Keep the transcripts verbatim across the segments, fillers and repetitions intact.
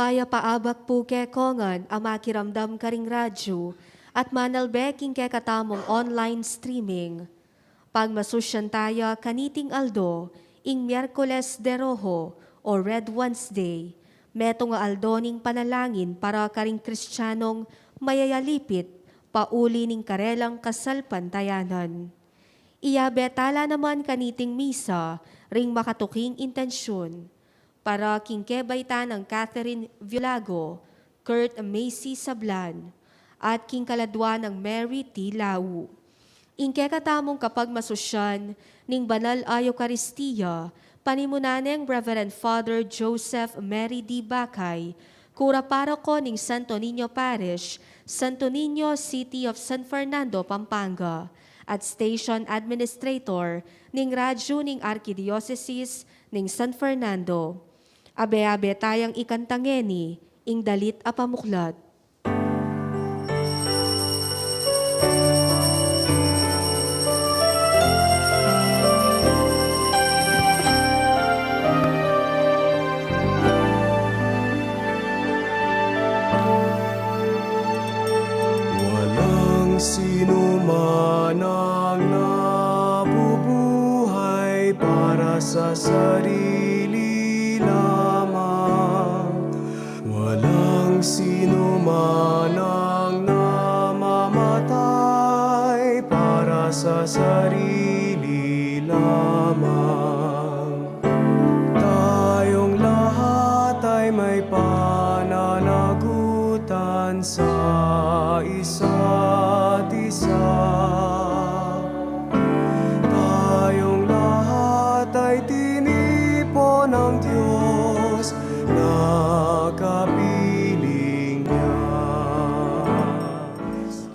Mayap a abak pu kekongan a makiramdam karing radyu at manalbe king kekatamung online streaming. Pagmasusyan taya kaniting aldo, ing Miyerkules de Rojo o Red Wednesday, metung a aldo ning panalangin para karing Kristianong mayayalipit pauli ning karelang kasalpantayanan. Iyabe tala naman kaniting misa ring makatuking intensyun. Para king kebaitan nang Catherine Violago, Kurt Macy Sablan, at king kaladwa nang Mary T. Lau. Ing kekatamung kapagmasusyan ning banal a Eukaristia, panimunan neng Reverend Father Joseph Mary D. Bacay, kura paroko ning Santo Niño Parish, Santo Niño, City of San Fernando, Pampanga, at Station Administrator ning radyu ning Arkidiosesis ning San Fernando. Abe-abe tayang ikanta ngeni Ing dalit a pamuklat. Walang sinuman ang nabubuhay para sa sarili lamang. Walang sinuman ang namamatay para sa sarili lamang. Tayong lahat ay may pananagutan sa isa't isa. Tayong lahat ay tinipon ng Diyos na kapiling niya.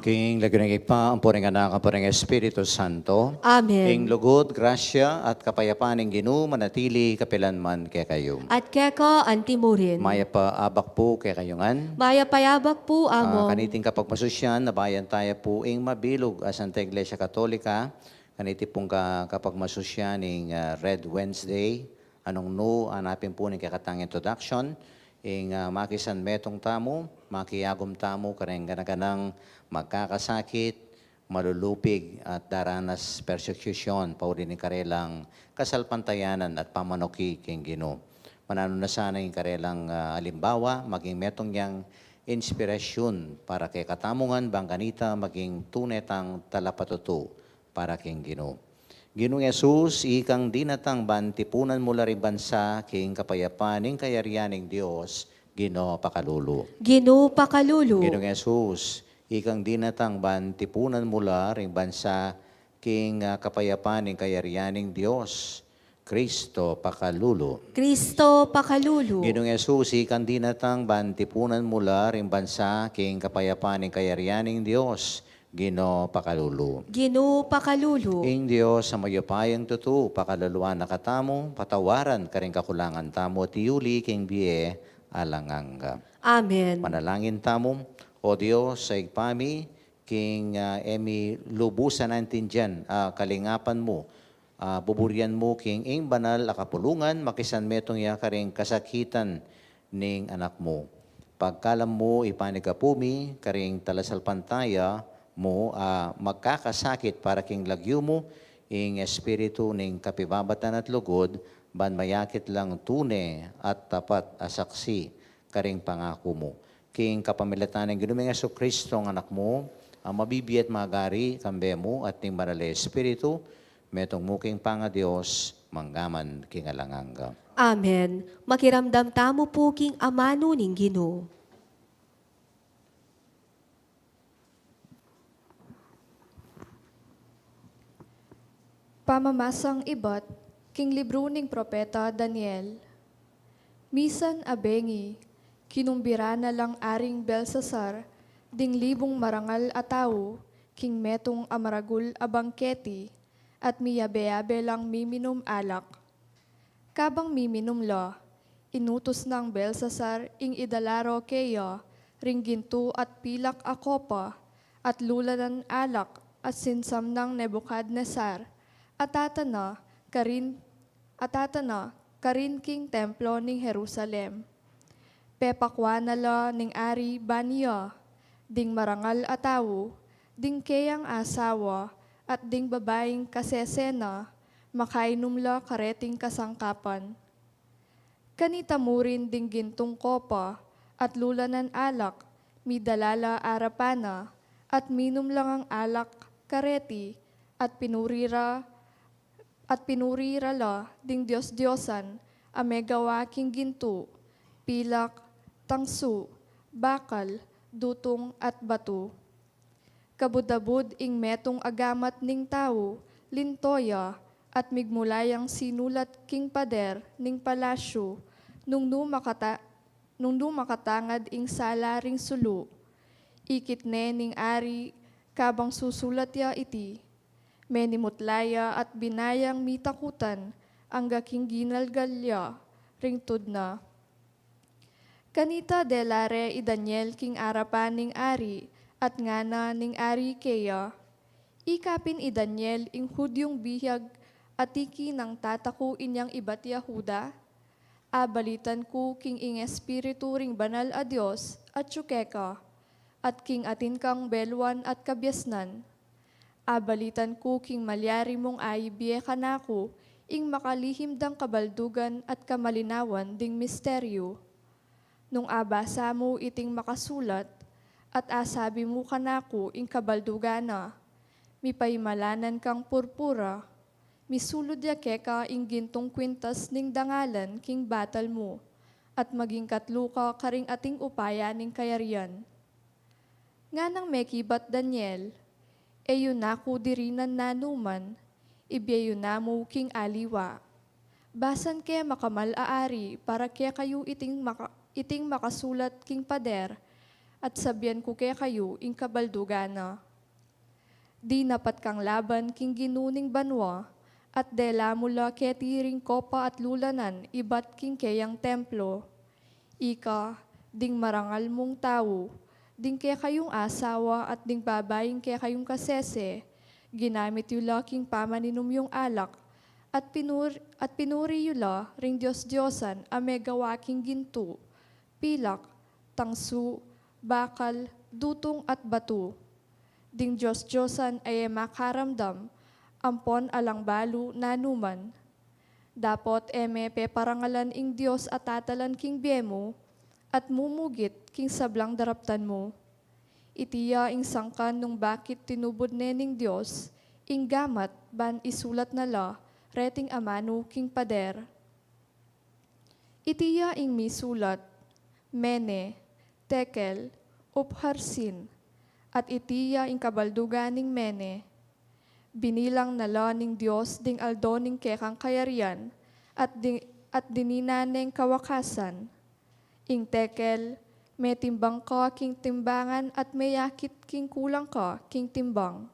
King lagyu ning Ibpa, ampo ning Anak, ampo ning Espiritu Santo. Amen. Ing lugud, grasya, at kapayapan ning Ginu manatili kapilan man kekayu. At keka antimurin. Mayap a abak pu kekayu ngan. Mayap a abak pu, Amo. Ah, kaniting kapagmasusyan, nabayan taya pu ing mabilug a Santa Iglesia Katolika, kaniti pung ka-, kapagmasusyan ning, ah, Red Wednesday, anung nu, anapin pu ning kekatang introduction, ing, ah, makisanmetung tamu, makiagum tamu, kareng gana-ganang magkakasakit, malulupig, at daranas persecution, pauli ning karelang kasalpantayanan at pamanuki king Ginu. Mananu na sana ing karelang, ah, alimbawa, maging metung yang inspirasyun para kekatamu ngan bang kanita maging tune tang talapatutu para king Ginu. Ginung Jesus, ikang dinatang ban tipunan mu la ring bansa king kapayapan ning kayarian ning Dios, Ginu pakalulu. Ginu pakalulu. Ginung Jesus, ikang dinatang ban tipunan mu la ring bansa king, ah, kapayapan ning kayarian ning Dios, Kristo pakalulu. Kristo pakalulu. Ginung Jesus, ikang dinatang ban tipunan mu la ring bansa king kapayapan ning kayarian ning Dios, Ginu pakalulu. Ginu pakalulu. Ing Dios a mayupayang tutu, pakaluluan na katamu, patawaran karing kakulangan tamu, at iuli king bie alang angga. Amen. Manalangin tamu. O Dios a Ibpa mi, king, ah, e mi lubusan aintindian, ah, kalingapan mu, ah, buburian mu king ing banal a kapulungan, makisanmetung ya karing kasakitan ning Anak mu. Pagkalam mu, ipanyawad mu karing talasalpantaya mu, ah, magkakasakit para king lagyu mu, ing espiritu ning kapibabatan at lugud, ban mayakit lang tune at tapat a saksi karing pangaku mu. King kapamilatan ning Ginu ming Jesucristo, ing Anak mu, a mabibie at magari, kambe mu, at ning Banal a Espiritu, metung mu king pangaDios, mangga man king alang angga. Amen. Makiramdam tamu pu king amanu ning Ginu. Pamamasang ibat king libru ning propeta Daniel. Misan a bengi, kinumbira na lang Aring Belsasar ding libung marangal a tau king metung a maragul a bangketi, at miyabe-yabe lang miminum alak. Kabang miminum la, inutus nang Belsasar ing idala ro keya ring gintu at pilak a kopa at lulanan alak a sinsam nang Nebukadnesar, at atana karin, at atana karin king templo ning Jerusalem. Pepakua na la ning ari bani ya, ding marangal a tau, ding keyang asawa, at ding babaing kasese na, makainum la kareting kasangkapan. Kanita mu rin ding gintung kopa at lulanan alak, midala la arapan na, at minum la ngang alak kareti, at pinuri ra at pinuri ra la ding dios-diosan a megawa king gintu, pilak, tangsu, bakal, dutung, at batu. Kabud-abud ing metung a gamat ning tau, linto ya, at migmula yang sinulat king pader ning palasyu, nung nu makata-, nung nu makatangad ing sala ring sulu. Ikit ne ning ari kabang susulat ya iti. Menimutla ya at binayang mitakutan angga king ginalgal ya ring tud na. Kanita dela re i Daniel king arapan ning ari, at ngana ning ari keya, Ika pin i Daniel, ing Hudiung bihag, atiki nang tata ku inyang ibat ya Huda? Abalitan ku king ing Espiritu ring banal a Dios atyu keka, at king atin kang beluan at kabiasnan. Abalitan ku king malyari mung aibie kanaku ing makalihim dang kabaldugan at kamalinawan ding misteryu. Nung abasa mu iting makasulat, at asabi mu kanaku ing kabaldugan na, Mipaimalanan kang purpura, misulud ya keka ing gintung kwintas ning dangalan king batal mu, at maging katlu ka karing ating upaya ning kayarian. Nganang mekibat Daniel, E yu na ku dirinan nanuman, ibie yu na mu king aliwa. Basan ke makamal a ari para kekayu iting maka-, iting makasulat king pader, at sabian ku kekayu ing kabaldugan na. Dinapat kang laban king Ginu ning banua, at dela mu la keti ring kopa at lulanan ibat king keyang templo. Ika, ding marangal mung tau, ding kekayung asawa at ding babaing kekayung kasese, ginamit yu la king pamaninum yung alak, at pinur-, at pinuri yu la ring dios-diosan a megawa king gintu, pilak, tangsu, bakal, dutung at batu. Ding dios-diosan a e makaramdam, ampon alang balu nanuman. Dapot e me peparangalan ing Dios a tatalan king bie mu, at mumugit king sablang daraptan mu. Iti ya ing sangkan nung bakit tinubud ne ning Dios ing gamat ban isulat na la reting amanu king pader. Iti ya ing misulat, Mene, Tekel, Upharsin, at iti ya ing kabaldugan ning Mene. Binilang na la ning Dios ding aldo ning kekang kayarian, at di-, at dininan neng kawakasan. Ing Tekel, metimbang ka king timbangan at meyakit king kulang ka king timbang.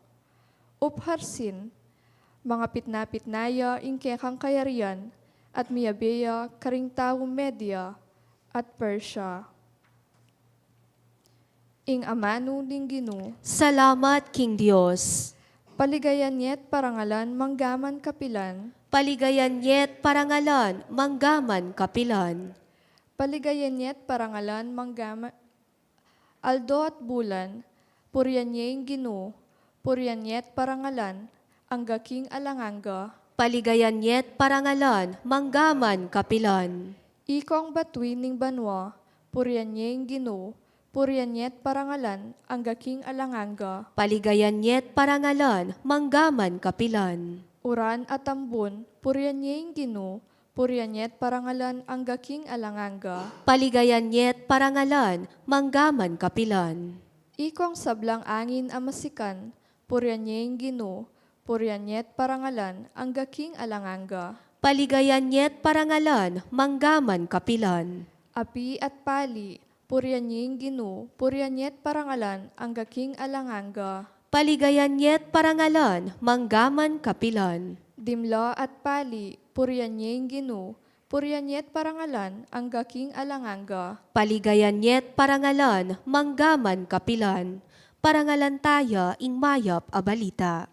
Upharsin, mangapit-napit na ya ing kekang kayarian, at miyabe ya karing taung Media at Persia. Ing amanu ning Ginu. Salamat king Dios. Paligayan ye't parangalan manggaman kapilan. Paligayan ye't parangalan manggaman kapilan. Paligayan ye't parangalan manggaman Aldo at bulan, purian ye ing Ginu, purian ye't parangalan, angga king alang angga. Paligayan ye't parangalan, manggaman kapilan. Ikong batuin ning banua, purian ye ing Ginu, purian ye't parangalan, angga king alang angga. Paligayan ye't parangalan, manggaman kapilan. Uran at ambun, purian ye ing Ginu, purian ye't parangalan angga king alang angga. Paligayan ye't parangalan, manggaman kapilan. Ikong sablang angin a masikan, purian ye ing Ginu, purian ye't parangalan angga king alang angga. Paligayan ye't parangalan, manggaman kapilan. Api at pali, purian ye ing Ginu, purian ye't parangalan angga king alang angga. Paligayan ye't parangalan, manggaman kapilan. Dimla at pali, purian ye ing Ginu, purian ye't parangalan angga king alang angga. Paligayan ye't parangalan, manggaman kapilan. Parangalan taya ing mayap a balita.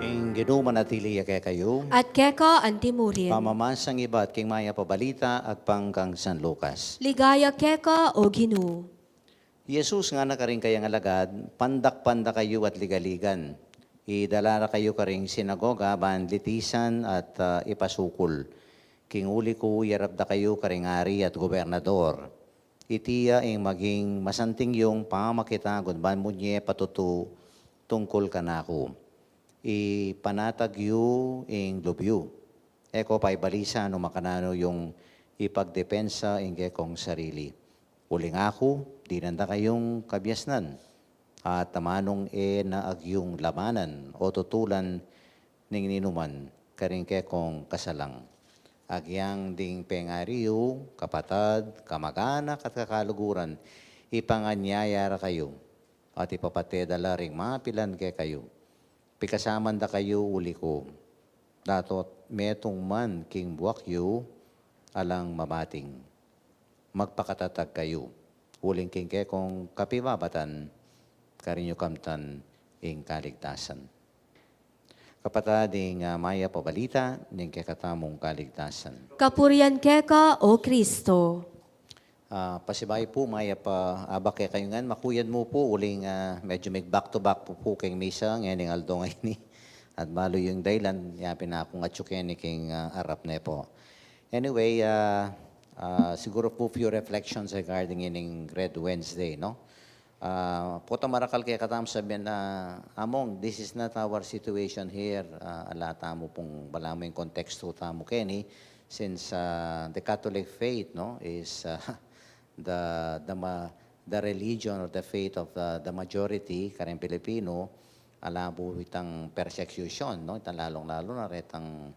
Ing Ginu manatili ya kekayu. At keka antimurin. Pamamasang ibat king mayap a balita agpang kang San Lucas. Ligaya keka, o Ginu. Jesus ngana karing kayang alagad, Pandak-pandak kayu at ligaligan. Idala ra kayu karing sinagoga ban litisan at, ah, ipasukul. King uli ku, iyarap da kayu karing ari at gobernador. Iti ya ing maging masanting yung pamakita, gunban mu nye patutu tungkul kanaku. Ipanatag yu ing lub yu. E ko paibalisa no makananu yung ipagdepensa ing kekong sarili. Uling aku, dinan da kayung kabiasnan, at amanung e na agyung labanan o tutulan ning ninuman karing kekong kasalang. Agyang ding pengari yu, kapatad, kamag-anak at kakaluguran, ipanganyaya ra kayu, at ipapate da la ring mapilan kekayu. Pikasaman da kayu uli ku, dato't metung man king buak yu, alang mabating. Magpakatatag kayu, uling king kekong kapibabatan, karin yu kamtan ing kaligtasan. Kapatad, ing, ah, mayap a balita ning kekatamung kaligtasan. Kapurian keka, O Kristo. Ah, pasibayu pu, mayap a abak kekayu ngan, makuyad mu pu, uling, ah, medyo mig back to back pu pu keng misa ngening aldo ngeni. At balu yu ing dahilan, yapin na kung atyu keni king, ah, arap ne pu. Anyway, ah, ah, siguro pu few reflections regarding ining Red Wednesday, no? Ah, potang marakal kekatamu sabian, ah, Among, this is not our situation here. Ah, ala tamu pung balamu ing kontekstu tamu keni, since, ah, the Catholic faith, no, is, ah, the, the ma-, the religion or the faith of the, the majority, kareng Pilipino, ala pu itang persecution, no? Itang lalung-lalu na retang,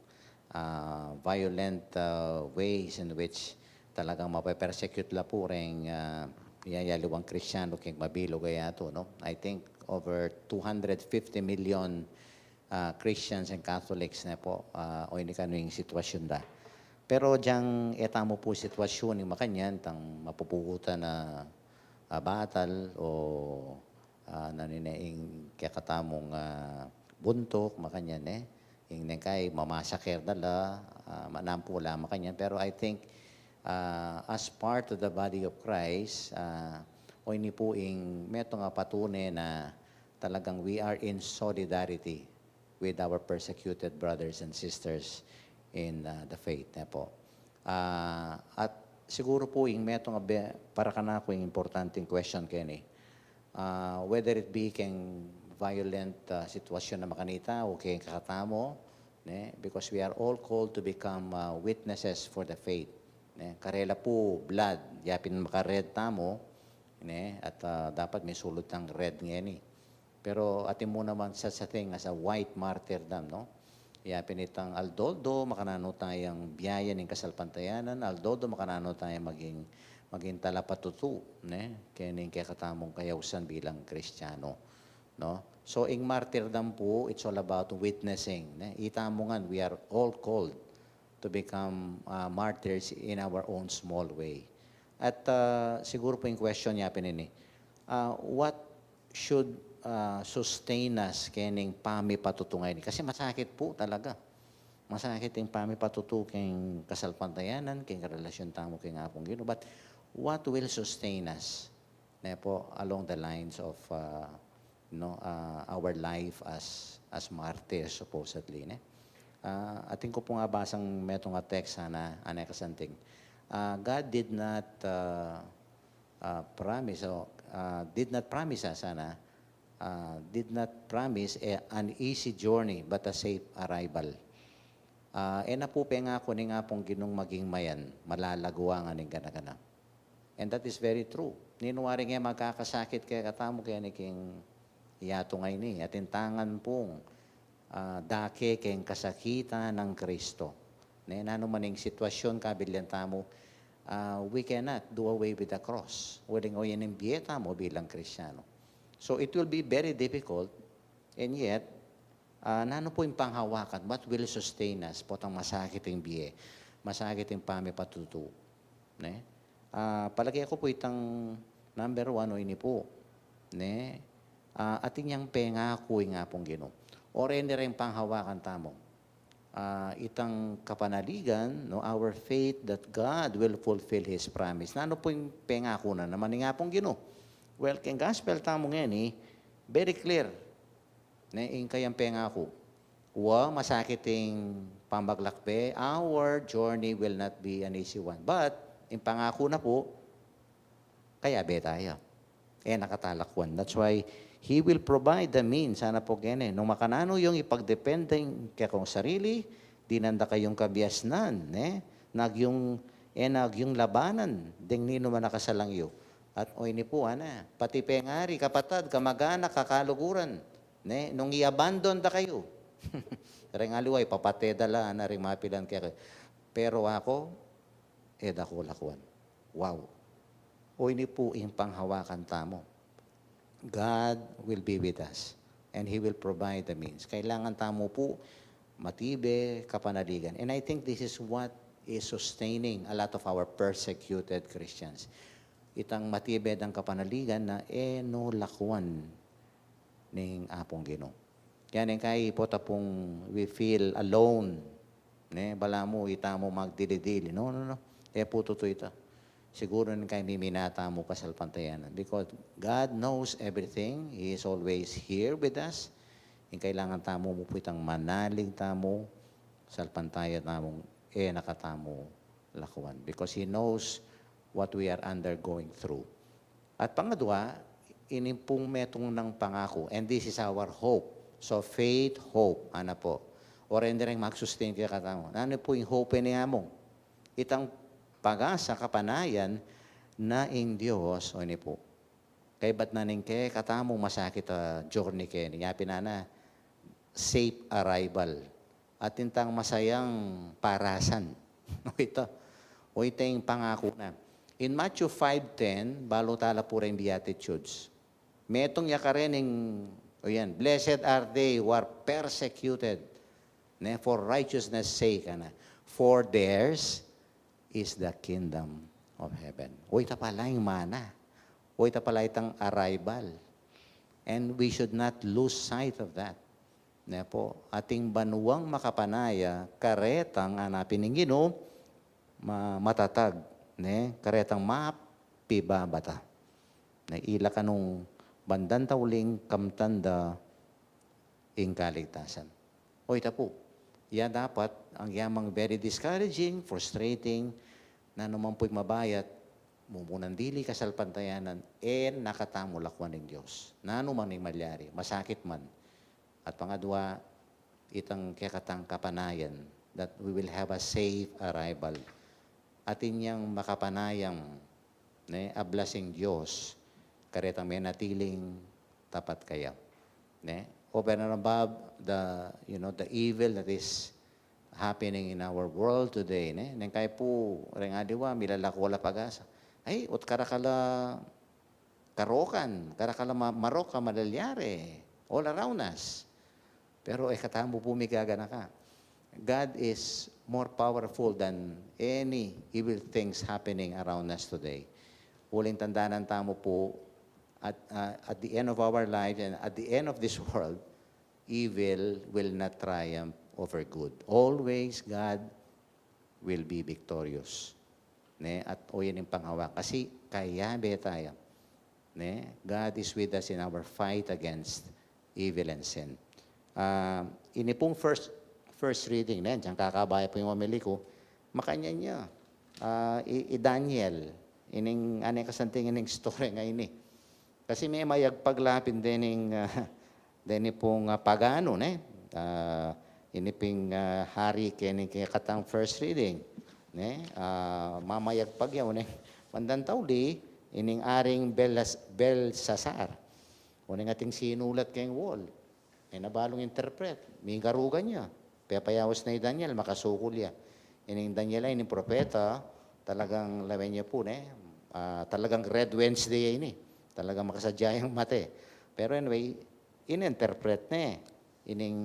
ah, violent, ah, ways in which talagang mape-persecute la pu reng, ah, yayaliwang Kristiano keng mabilug a yatu, no? I think over two hundred fifty million, ah, Christians and Catholics ne pu, ah, o ini kanu ing sitwasyun da. Pero dyang e tamu pu sitwasyun ing makanyan, itang mapupugutan a, ah, batal o ah, nanu ne ing kekatamung, ah, buntuk, makanyan, e. Ing neng kai, mamasaker da la, ah, manampu la, makanyan. Pero I think, ah, as part of the body of Christ, ah, o ini pu ing metung a patune na talagang we are in solidarity with our persecuted brothers and sisters in, uh, the faith, ne pu. Ah, at siguro pu ing metung a be-, para kanaku ing importanteng question keni. Ah, whether it be keng violent, ah, sitwasyun a makanita o keng kekatamu, ne? Because we are all called to become, ah, witnesses for the faith, ne? Karela pu blood, yapin maka-red tamu, ne? At, ah, dapat misulud tang red ngeni. Pero atin mu naman such a thing as a white martyrdom, no? Yapin itang aldo-aldo makananu tayang biyaya ning kasalpantayanan, aldo-aldo makananu tayang maging, maging talapatutu, ne? Kening kekatamung kayausan bilang Kristiano, no? So, ing martyrdom pu, it's all about witnessing, ne? Itamu ngan, we are all called to become, uh, martyrs in our own small way. At, uh, siguro pu ing question yapin ini, uh, what should, uh, sustain us kening pamipatutu ngeni? Kasi masakit pu talaga. Masakit ing pamipatutu keng kasalpantayanan, keng karelasyun tamu keng Apung Ginu. But what will sustain us? Ne pu, along the lines of, uh, no, uh, our life as, as martyrs, supposedly, ne? Uh, atin ku pung abasang metung a text sana, ane kasanting. Uh, God did not, uh, uh, promise, o, uh, did not promise us, sana, uh, did not promise a, an easy journey, but a safe arrival. Uh, e na pu pengaku ning Apung Ginung maging mayan, malalaguangan ing gana-gana. And that is very true. Ninu wari nge magkakasakit kekatamu keni king yatu ngeni, atin tangan pung, ah, dake keng kasakitan nang Kristo. Ne, nanu man ing sitwasyun kabilyan tamu, ah, we cannot do away with the cross. Uling o yan ing bie tamu bilang Kristiano. So it will be very difficult, and yet, ah, nanu pu ing panghawakan, what will sustain us? Potang masakit ing bie, masakit ing pamipatutu. Ne? Ah, palage ku pu itang number one o ini pu. Ne? Ah, atin yang pengaku ing Apung Ginu. O reni reng panghawakan tamu. Ah, itang kapanaligan, no, our faith that God will fulfill His promise. Nanu pu ing pengaku na naman ning Apung Ginu? Well, keng gospel tamu ngeni, very clear. Ne, ing kayang pengaku. Wa, masakit ing pamaglakbe, our journey will not be an easy one. But, ing pangaku na pu, kayabe taya. e na ka ta lakwan. That's why He will provide the means. Sana po kene, nung makananu yung ipagdepende ing kekong sarili, dinan da kayung kabiasnan, ne? Nagyung, e, nagyung labanan deng ninuman a kasalang yu. At o ini po, ana, pati pengari, kapatad, kamag-anak, kakaluguran, ne? Nung i-abandon da kayu. Reng aliwa, ipapate da la, ana, ring mapilan kekayu. Pero aku, e da ku lakwan. Wow. O ini po ing panghawakan tamu. God will be with us and He will provide the means. Kailangan tamu po matibe kapanaligan. And I think this is what is sustaining a lot of our persecuted Christians. Itang matibe dang kapanaligan na e no lakwan ning Apung Ginu. Yan ing kai po ta pung we feel alone. Ne, balamu itamu magdili-dili. No, no, no. E po tutu ita. Siguru ning kai mimina tamu kasalpantayanan. Because God knows everything. He is always here with us. Ing kailangan tamu mu po itang manalig tamu, salpantaya tamung e na ka tamu lakwan. Because He knows what we are undergoing through. At pangadwa, ini pung metung nang pangaku. And this is our hope. So faith, hope, ana po. O reng magsustain kekatamu. Nanu po ing hope ini amung? Itang pag-asa, kapanayan na ing Dios, o ini po. Kaybat na ning kekatamu masakit a journey keni. Yapin na na, safe arrival. At itang masayang parasan. O ita. O ita ing pangaku na. In Matthew five ten, balu tala pu reng Beatitudes. Metung ya karin ing, o yan, "Blessed are they who are persecuted, ne, for righteousness' sake," ana. "For theirs is the kingdom of heaven." O ita pala ing mana. O ita pala itang arrival. And we should not lose sight of that. Ne po, ating banuang makapanaya, karetang, ana pin ning Ginu, ma-, matatag, ne, karetang mapibabata. Ne, ila kanung bandang tauling kamtan da ing kaligtasan. O ita pu, ya dapat, ing yamang very discouraging, frustrating, nanu man pu'y mabayat, mumunang dili kasalpantayanan, e na ka tamu lakwan ning Dios. Nanu man ing malyari, masakit man. At pangadwa, itang kekatang kapanayan, that we will have a safe arrival. Atin yang makapanayang, ne, ablas ing Dios, karetang menatiling tapat kaya. Ne? Over and above the, you know, the evil that is happening in our world today, ne? Neng kai pu, reng aliwa, milalaku la pag-asa. Ay, ot karakal a karokan, karakal a ma-, marok a malalyari, all around us. Pero e katamu pu migaganaka. God is more powerful than any evil things happening around us today. Uling tandanan tamu pu, at, uh, at the end of our life and at the end of this world, evil will not triumph over good. Always God will be victorious. Ne? At o yan ing panghawak. Kasi kayabe taya. Ne? God is with us in our fight against evil and sin. Ah, ini pung first, first reading, ne? Diyan kakabaya pu ing homily ku. Makanyan ya. Ah, i, i Daniel, ining, ane kasanting ining story nga ini. Kasi me mayagpag la pin dening, ah, deni pung, ah, paganu, ne? Ah, ini ping, ah, hari keni kekatang first reading, ne? Ah, mamayagpag ya, o ne? Bandang tauli, ining aring Belas-, Belsasar. O ne, ating sinulat keng wall. E na balung interpret, migarugan ya. Pepayaus na i Daniel, makasukul ya. Ining Daniel a, ining propeta, talagang lawen ya pu, ne? Ah, talagang Red Wednesday ya ini. Talagang makasadya yang mate. Pero anyway, in-interpret ne ining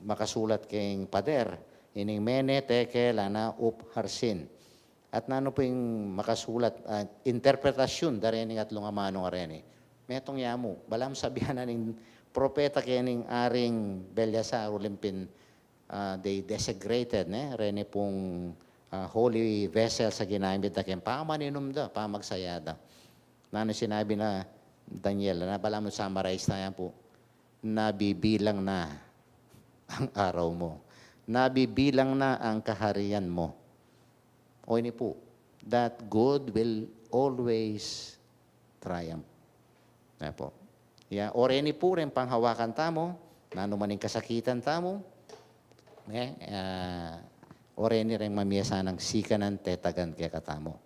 makasulat keng pader, ining Mene, Tekel, ana, Upharsin. At nanu pu ing makasulat, ah, interpretasyun da rening atlung amanu a reni. Metung ya mu, balamu sabian na ning propeta kening aring Belsasar, uling pin, ah, they desecrated, ne? Reni pung, ah, holy vessels a ginamit da keng pamaninum da, pamagsaya da. Nanu sinabi na Daniel, na balamu summarize na yan pu. Nabibilang na ang araw mo. Nabibilang na ang kaharian mo. O ini pu, that good will always triumph. Ne pu. Ya, o reni pu reng panghawakan tamu, nanu man ing kasakitan tamu, ne, ah, o reni reng mamie sanang sikanan, tetagan kekatamu.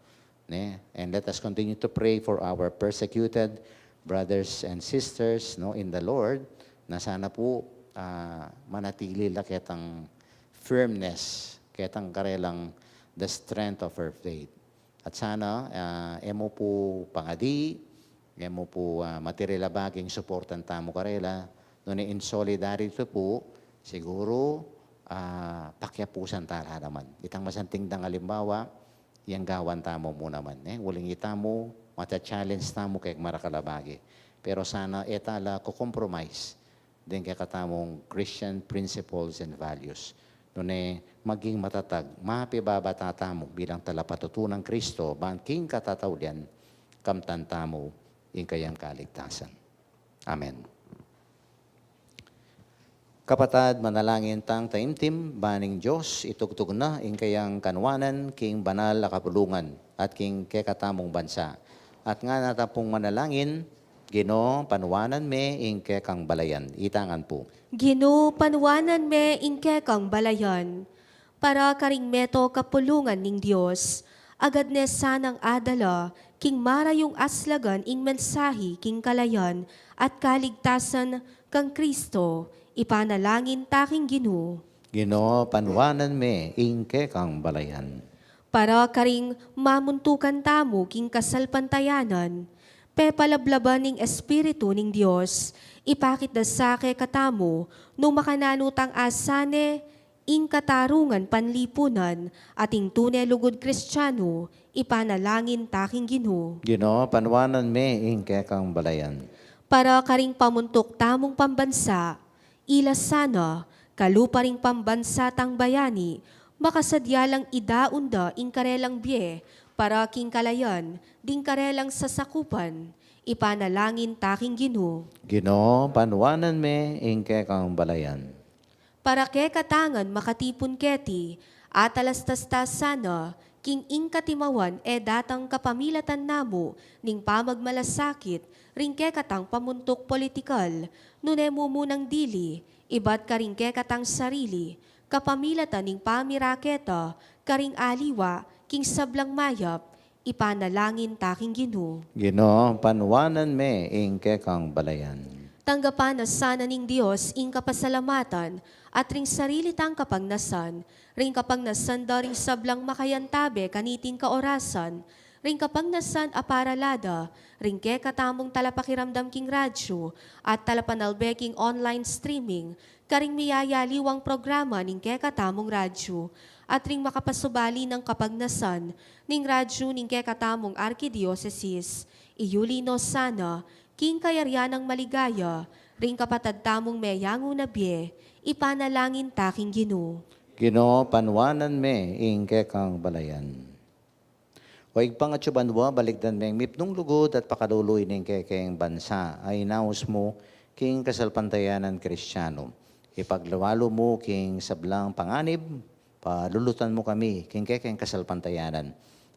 Ne? And let us continue to pray for our persecuted brothers and sisters, no, in the Lord, na sana pu, ah, manatili la ketang firmness, ketang karelang the strength of her faith. At sana, ah, e mu pu pangadi, e mu pu, ah, matirila baging suportan tamu karela, nune in solidarity pu, siguru, ah, pakiapusan tala naman. Itang masanting dang alimbawa, yang gawan tamu mu naman, eh. Uling itamu, mata-challenge tamu keng marakal a bage. Pero sana e tala ko-compromise deng kekatamung Christian principles and values. Nune maging matatag, mapibabata tamu bilang talapatutu nang Kristo, ban king katataulian, kamtan tamu ing kayang kaligtasan. Amen. Kapatad, manalangin tang taimtim, ban ing Dios itugtug na ing kayang kanuanan king banal a kapulungan at king kekatamung bansa. At ngana ta pung manalangin, Ginu, panuanan me ing kekang balayan. Itangan pu. Ginu, panuanan me ing kekang balayan. Para karing meto kapulungan ning Dios, agad ne sanang adala king marayung aslagan ing mensahi king kalayan at kaligtasan kang Kristo, ipanalangin ta king Ginu. Ginu, panuanan me ing kekang balayan. Para karing mamuntukan tamu king kasalpantayanan, pepalablaban ning Espiritu ning Dios, ipakit da sa kekatamu nung makananu tang asane ing katarungan panlipunan at ing tune lugud Kristianu, ipanalangin ta king Ginu. Ginu, panuanan me ing kekang balayan. Para karing pamuntuk tamung pambansa, ila sana, kalupa ring pambansa tang bayani, makasadya lang idaun da ing karelang bie para king kalayan ding karelang sasakupan, ipanalangin ta king Ginu. Ginu, panuanan me ing kekang balayan. Para kekatang makatipun keti, atalastas ta sana king ing katimawan e datang kapamilatan namu ning pamagmalasakit ring kekatang pamuntuk politikal, nune mumunang dili, ibat karing kekatang sarili, kapamilatan ning pamiraketa karing aliwa king sablang mayap, ipanalangin ta king Ginu. Ginu, panuanan me ing kekang balayan. Tanggapan na sana ning Dios ing kapasalamatan at ring sarili tang kapagnasan, ring kapagnasan da ring sablang makayantabe kaniting kaorasan, ring kapagnasan a parala da ring kekatamung talapakiramdam king radyu at talapanalbe king online streaming, karing miyayaliwang programa ning kekatamung radyu, at ring makapasubali nang kapagnasan ning radyu ning kekatamung arkidiosesis, iyuli no sana king kayarian nang maligaya ring kapatad tamung meyangu na bie, ipanalangin ta king Ginu. Ginu, panuanan me ing kekang balayan. O Ibpang atsu banua, balikdan meng mipnung lugud at pakalulu ining kekeng bansa a inaus mu king kasalpantayanan Kristianu. Ipaglawalu mu king sablang panganib, palulutan mu kami king kekeng kasalpantayanan.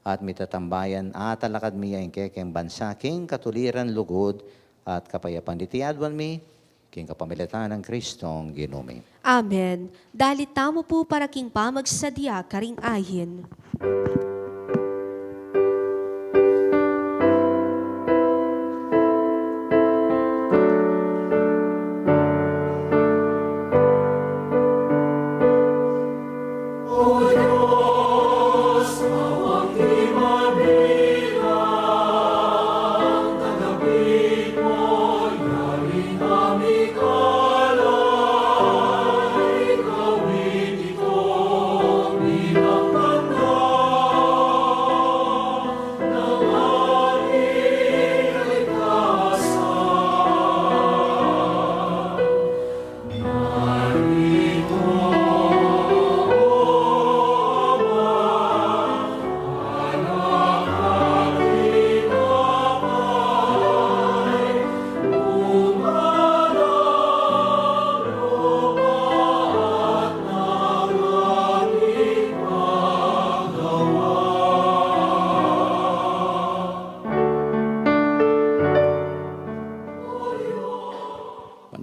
At mitatambayan a talakad mi ing kekeng bansa king katuliran, lugud at kapayapan. Iti aduan mi king kapamilatan nang Kristong Ginu mi. Amen. Dalit tamu pu para king pamagsadya karing ayin.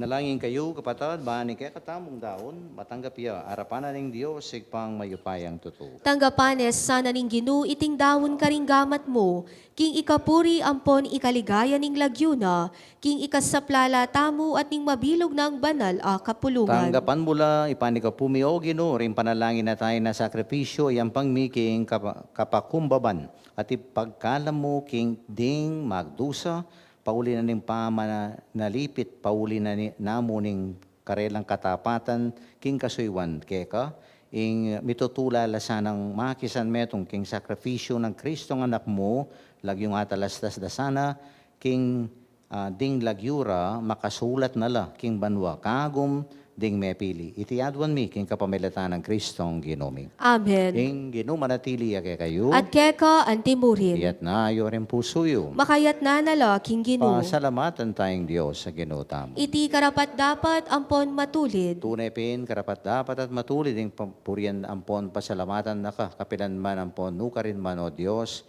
Manalangin kayu, kapatad, ban ing kekatamung daun matanggap ya arapan na ning Dios, Ibpang mayupayang tutu. Tanggapan ne sana ning Ginu iting daun karing gamat mu, king ikapuri ampon ikaligaya ning lagyu na, king ikasaplala tamu at ning mabilug nang banal a kapulungan. Tanggapan mu la, ipanikapu mi, O Ginu, ring panalangin at ing sakripisyu, iyampang mi king kapa-, kapakumbaban at ipagkalam mu king ding magdusa, pauli na ning pamanalipit, pauli na ni-, namu ning karelang katapatan king kasuyuan keka, ing mitutula la sanang makisanmetung king sakripisyu nang Kristong Anak mu, lagyung atalastas da sana, king, ah, ding lagyu ra makasulat na la king banua kagum ding mepili. Iti aduan mi king kapamilatan nang Kristong Ginu mi. Amen. Ing Ginu manatili ya kekayu. At keka antimurin. Iyatna yu ring pusu yu. Makayatna na la king Ginu. Pasalamatan taya ing Dios a Ginu tamu. Iti karapat-dapat ampon matulid. Tune pin karapat-dapat at matulid ing papurian ampon pasalamatan na ka, kapilan man ampon nukarin man, O Dios,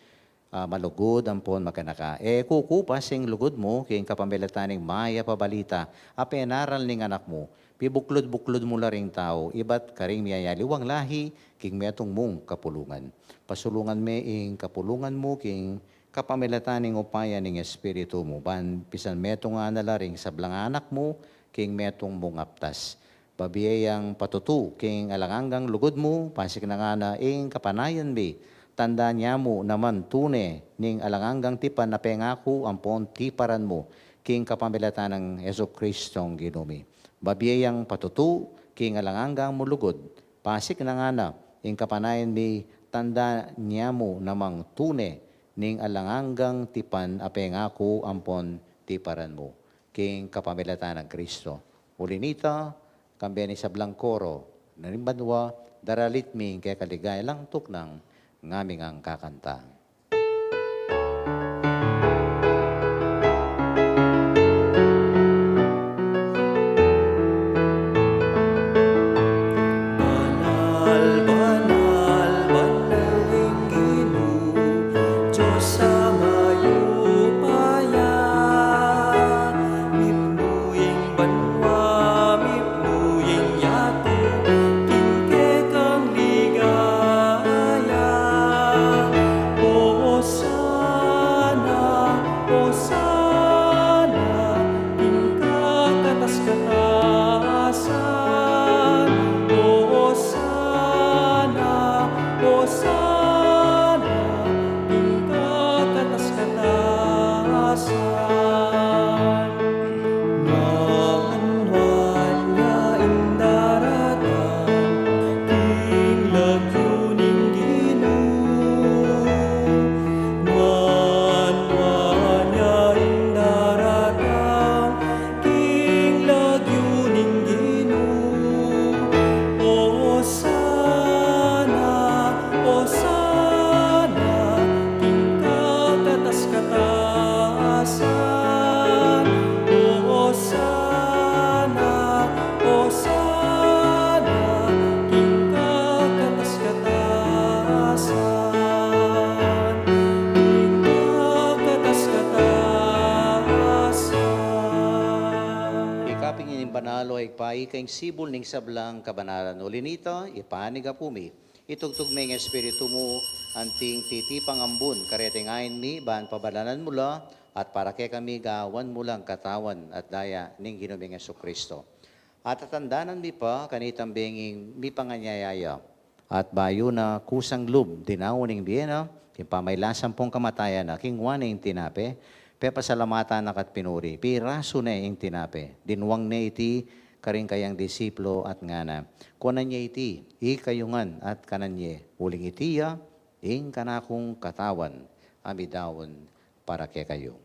ah, malugud ampon maganaka. E ku kupas ing lugud mu king kapamilatan ning mayap a balita a penaral ning Anak mu. Pibuklud-buklud mu la ring tau ibat karing miyayaliwang lahi king metung mung kapulungan. Pasulungan me ing kapulungan mu king kapamilatan ning upaya ning Espiritu mu, ban pisanmetungan na la ring sablang anak mu king metung mung aptas. Babie yang patutu king alang anggang lugud mu, pasiknangan na ing kapanayan mi, tanda nia mu naman tune ning alang anggang tipan a pengaku ampon tiparan mu, king kapamilatan nang Jesucristong Ginu mi. Babie yang patutu king alang anggang mung lugud, pasiknangan na ing kapanayan mi, tanda nia mu namang tune ning alang anggang tipan a pengaku ampon tiparan mu, king kapamilatan nang Kristo. Uli nita, kambe ning sablang koro na ning banua, daralit mi ing kekaligaya lang tuknang ngaming kakanta. Banal, banal, banal ing Ginu, Dios a mayupaya, mipnu ing banua, mipnu ing yatu, king kekang ligaya. Osana, Osana, king kakatas-katasan. Osana, Osana, king kakatas-katasan. Nuan ya ing daratang king lagyu ning Ginu. Nuan, nuan ya ing daratang king lagyu ning Ginu. Osana, Osana, king kakatas-katasan. Osana, Osana, king kakatas-katasan. King kakatas-katasan. Ikaping ing banal, O Ibpa, ika ing sibul ning sablang kabanalan. Uli nita, ipanikapu mi, itugtug me ing Espiritu mu anting titipang ambun kareting ain mi, ban pabanalan mu la, at para kekami gawan mu lang katawan at daya ning Ginu ming Jesucristo. At tatandanan mi pa kanitang benging mipanganyaya ya. At bayu na kusang lub dinaun ing bie na, king pamailasan pung kamatayan na, kinua ne ing tinape, pepasalamatan na ka't pinuri, pirasu ne ing tinape, dinwang ne iti karing kayang disipulu at ngana: Kuanan ye iti, ikayu ngan at kanan ye, uling iti ya ing kanakung katawan a midaun para kekayu.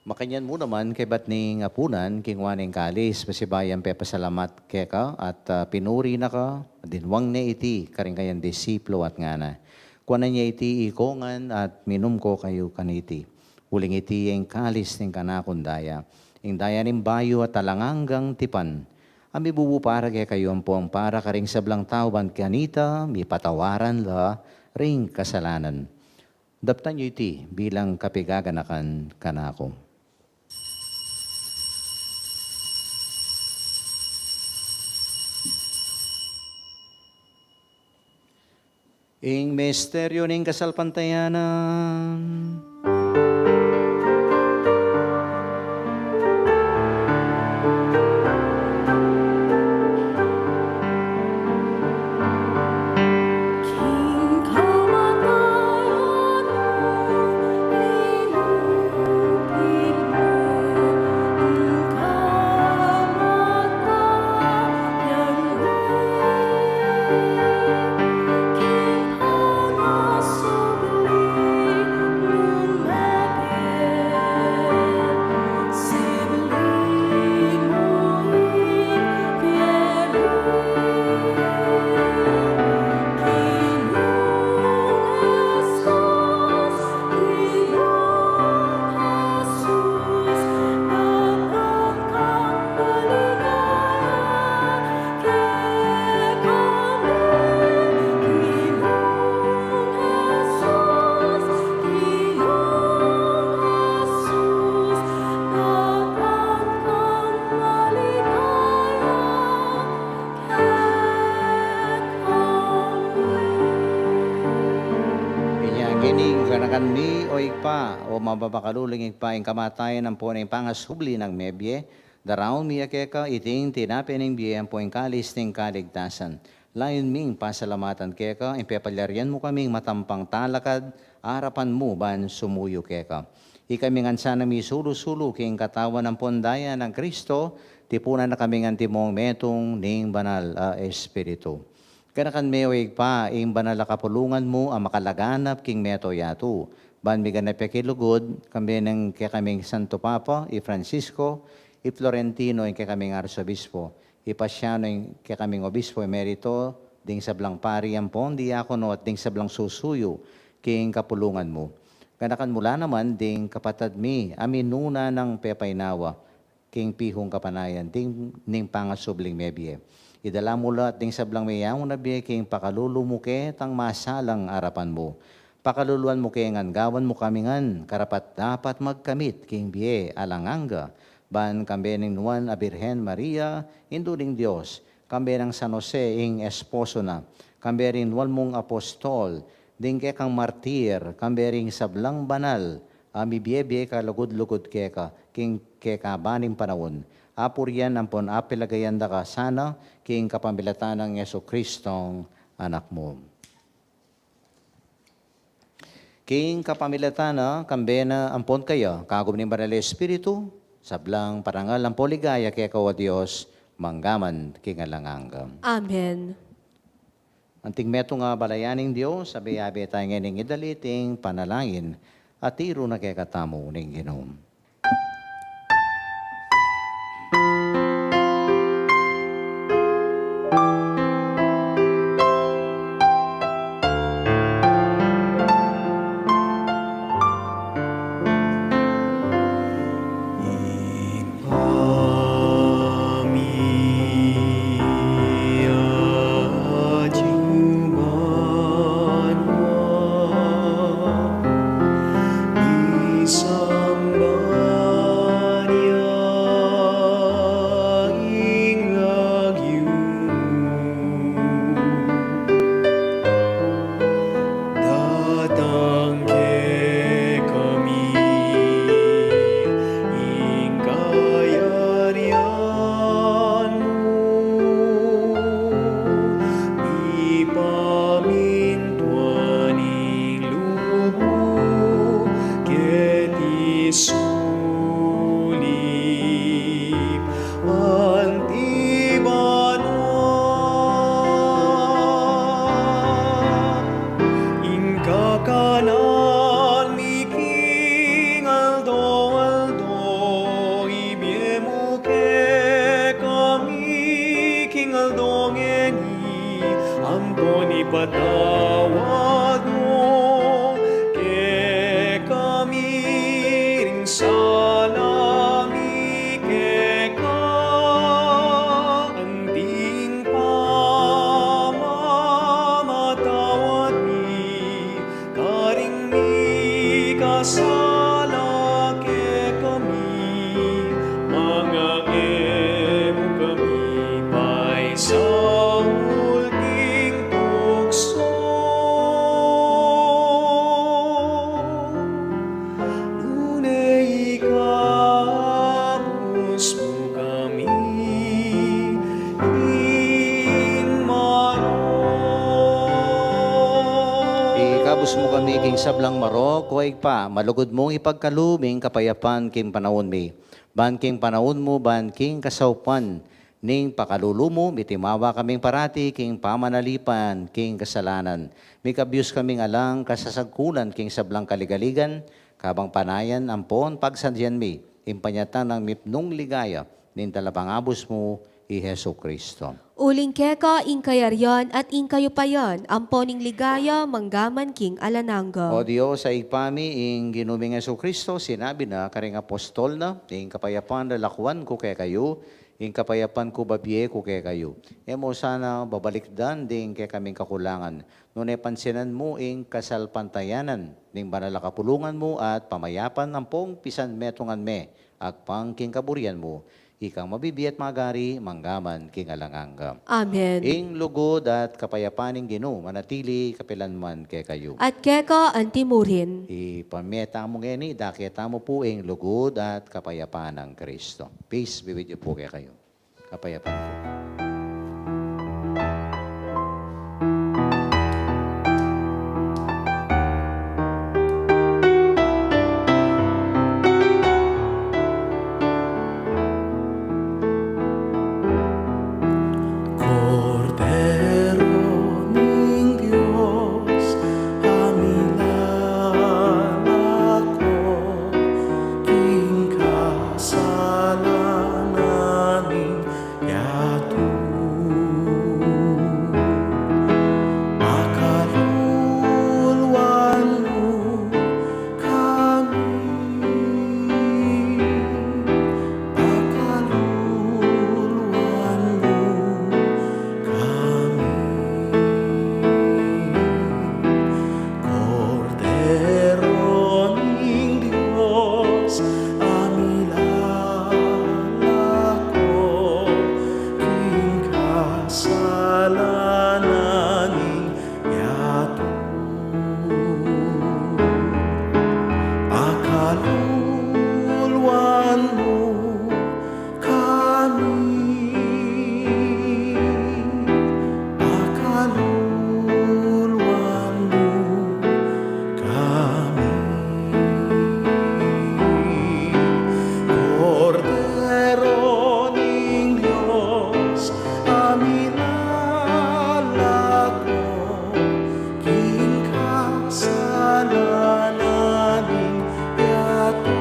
Makanyan mu naman, kaybat ning apunan, kinua ne ing kalis, pasibayu yang pepasalamat keka, at, ah, pinuri na ka, dinwang ne iti karing kayang disipulu at ngana: Kuanan ye iti iko ngan at minum ko kayu kaniti. Uling iti ya ing kalis ning kanakung daya, ing daya ning bayu at alang anggang tipan, A mibubu para kekayu ampong para karing sablang tau ban kanita mipatawaran la ring kasalanan. Daptan yu iti bilang kapigaganakan kanaku. Ing misteryu ning kasalpantayanan. Inya ngeni, ganakan mi, o Ibpa, o mapamakalulung Ibpa, ing kamatayan ampon ing pangasubli nang mebie, daraun mi ya keka iting tinape ning bie ampon ing kalis ning kaligtasan. Layun ming pasalamatan keka ing pepalyarian mu kaming matampang talakad arapan mu ban sumuyu keka. Ikami ngan sana misulu-sulu king katawan ampon daya nang Kristo, tipunan na kami ngan timong metung ning Banal a Espiritu. Ganakan me, o Ibpa, ing banal a kapulungan mu a makalaganap king mabilug a yatu, ban miganap ya king lugud, kambe ning kekaming Santo Papa, i Francisco, i Florentino, ing kekaming Arsobispo, i Pasiano, ing kekaming Obispo Emerito, ding sablang pari ampon diakono at ding sablang susuyu king kapulungan mu. Ganakan mu la naman ding kapatad mi a minuna nang pepainawa king pihung kapanayan ding, ning pangasubling mebie. Idala mu la at ding sablang meyaun a bie king pakalulu mu ketang masalang arapan mu. Pakaluluan mu ke ngan gawan mu kami ngan karapat-dapat magkamit king bie alang angga, ban kambe ning nuan a Birhen Maria, Indu ning Dios, kambe nang San Jose ing esposo na, kambe ring nuan mung apostol, ding kekang martir, kambe ring sablang banal a mibie-bie kalugud-lugud keka king kekaban ning panaun, apurian ampon apilagayan da ka sana king kapamilatan nang Jesucristong Anak mu. King kapamilatan na, kambe na ampon kaya, kagum ning Banal a Espiritu, sablang parangal ampon ligaya keka, o Dios, mangga man king alang angga. Amen. Anting metung a balayan ning Dios, abe-abe tamu ngening idaliting panalangin a tiru na kekatamu ning Ginu. Datang kekami ing kayarian mu, mipamintuan ing lub mu keti sulip anti banua. Ing kakanan mi king aldo-aldo, ibie mu kekami king aldo ngeni, ampon ipatawad mu kekami ring sala mi keka, Mu kami king sablang marok, o Ibpa, malugud mung ipagkalub ing kapayapan king panaun mi. Ban king panaun mu, ban king kasaupan ning pakalulu mu, mitimawa kaming parati king pamanalipan king kasalanan. Mikabyus kaming alang kasasagkulan king sablang kaligaligan, kabang panayan ampon pagsadyan mi ing panyatang nang mipnung ligaya ning Talapangabus mu, i Jesucristo. Uling keka ing kayarian at ing kayupayan, ampon ing ligaya, manggaman king alang angga. O Dios a Ibpa mi, ing Ginu ming Jesucristo, sinabi na karing apostol na, "Ing kapayapan lalakuan ku kekayu, ing kapayapan ku babie ku kekayu." E mu sana babalikdan ding kekaming kakulangan, nune pansinan mu ing kasalpantayanan ning banal a kapulungan mu at pamayapan ampong pisanmetungan me agpang king kaburian mu, ikang mabibie at magari manggaman king alang angga. Amen. Ing lugud at kapayapan ning Ginu manatili kapilanman kekayu. At keka antimurin. Ipamie tamu ngeni, dake tamu pu ing lugud at kapayapan nang Kristo. Peace be with you pu kekayu. Kapayapan pu. Kordero ning Dios, a milalako king kasalanan ning yatu. Pakaluluan mu kami. Pakaluluan mu kami. Kordero ning Dios, a milalako king kasalanan ning yatu. Pakaluluan mu kami, pakaluluan mu kami. Kordero ning Dios, a milalako king kasalanan ning yatu.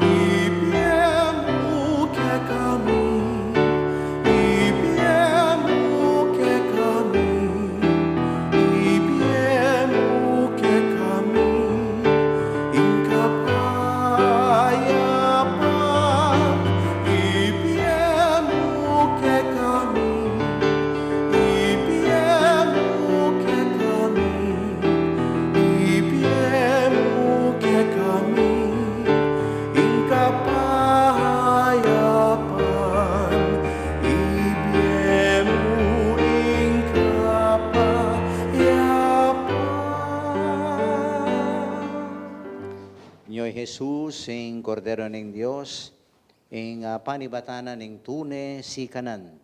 Ibie mu kekami, ibie mu kekami, ibie mu kekami ing kapayapan. Ibie mu kekami, ibie mu kekami, ibie mu kekami ing kapayapan. Ibie mu ing kapayapan. Nyo i Jesus, ing Kordero ning Dios, ing, ah, panibatan na ning tune sikanan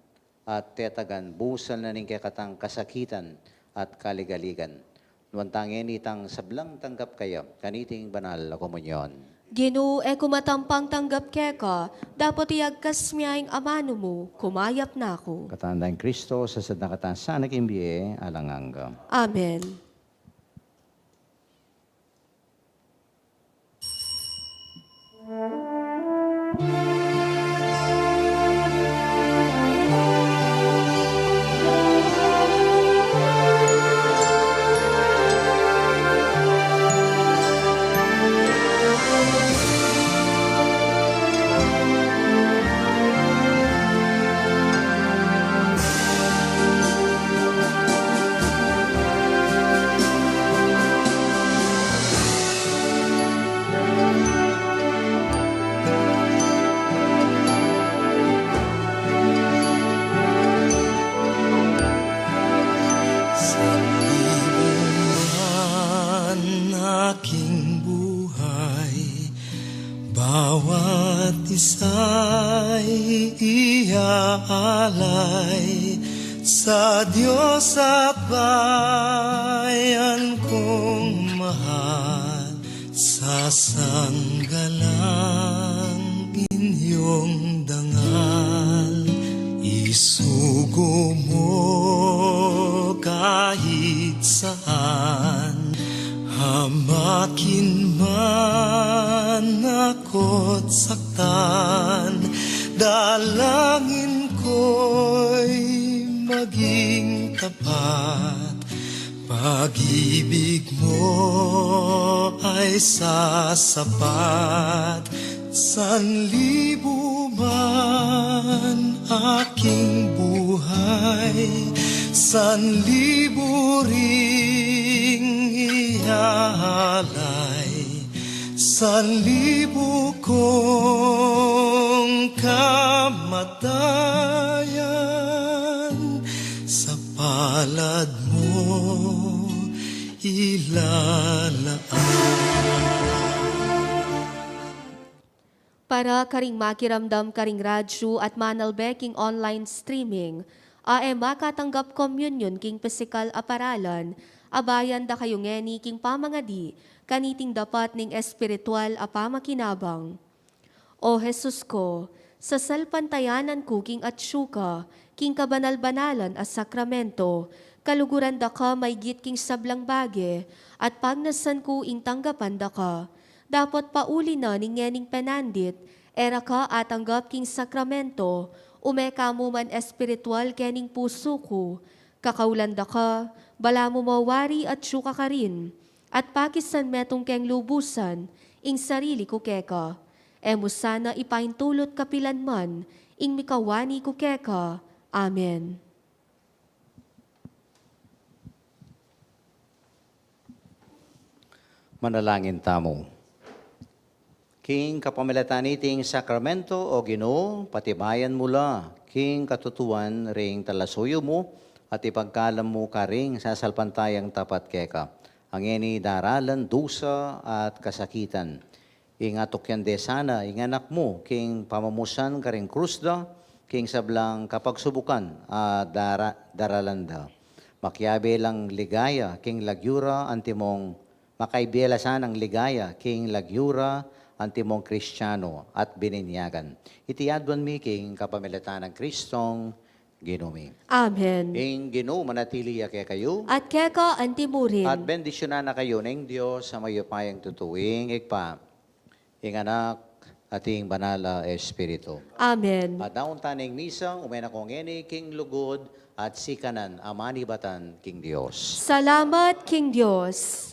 at tetagan, busal na ning kekatang kasakitan at kaligaligan. Nuan ta ngeni itang sablang tanggap kaya kaniting banal a komunyon. Ginu, e ku matampang tanggap keka, dapot iyagkas mu ya ing amanu mu, kumayap na ku. Katawan da ing Kristo, sasadya na kata sana king bie alang angga. Amen. Sanlibutan na king buhay, bawat isa'y iaalay Sa Dios at bayan kong mahal, sasanggalang inyong dangal, isugo mo kahit saan, hamakin man ako't saktan, dalangin ko'y maging tapat. Pag-ibig mo ay sasapat, sanlibu man aking buhay, sanlibu ring iaalay, sanlibu kong kamatayan, sa palad mo ilalaan. Para karing makiramdam karing radyu at manalbe king online streaming, a e makatanggap komunyon king pisikal a paralan, abayan da kayu ngeni king pamangadi kaniting dapat ning espiritual a pamakinabang. O Jesus ko, sasalpantayanan ku king atsu ka, king kabanal-banalan a sakramento, kaluguran da ka maygit king sablang bage, at pagnasan ku ing tanggapan da ka. Dapot pauli na ning ngening penandit, e ra ka atanggap king sakramento, ume ka mu man espiritual kening pusu ku. Kakaulan da ka, balamu mo wari atsu ka karin, at pakisan metung keng lubusan ing sarili ku keka. E mu sana ipaintulut kapilan man ing mikawani ku keka. Amen. Manalangin tamu. King kapamilatan niting sakramento, O Ginu, patibayan mu la king katutuan ring talasuyu mu, at ipagkalam mu karing sasalpantayang tapat keka, a ngeni daralan dusa at kasakitan. Ing atukyan de sana ing anak mu king pamamusan karing krus da, king sablang kapagsubukan a dara-, daralan da. Makiabe lang ligaya king lagyu ra antimong Makaibe la sanang ligaya king lagyu ra antimong Kristiano at bininyagan. Iti aduan mi king kapamilatan nang Kristong Ginu mi. Amen. Ing Ginu manatili ya kekayu. At keka antimurin. At bendisyunan na kayu ning Dios a mayupayang tutu, ing Ibpa, ing Anak, at ing Banal a Espiritu. Amen. At daun ta ning misa, ume na ko ngeni king lugud at sikanan a manibatan king Dios. Salamat king Dios.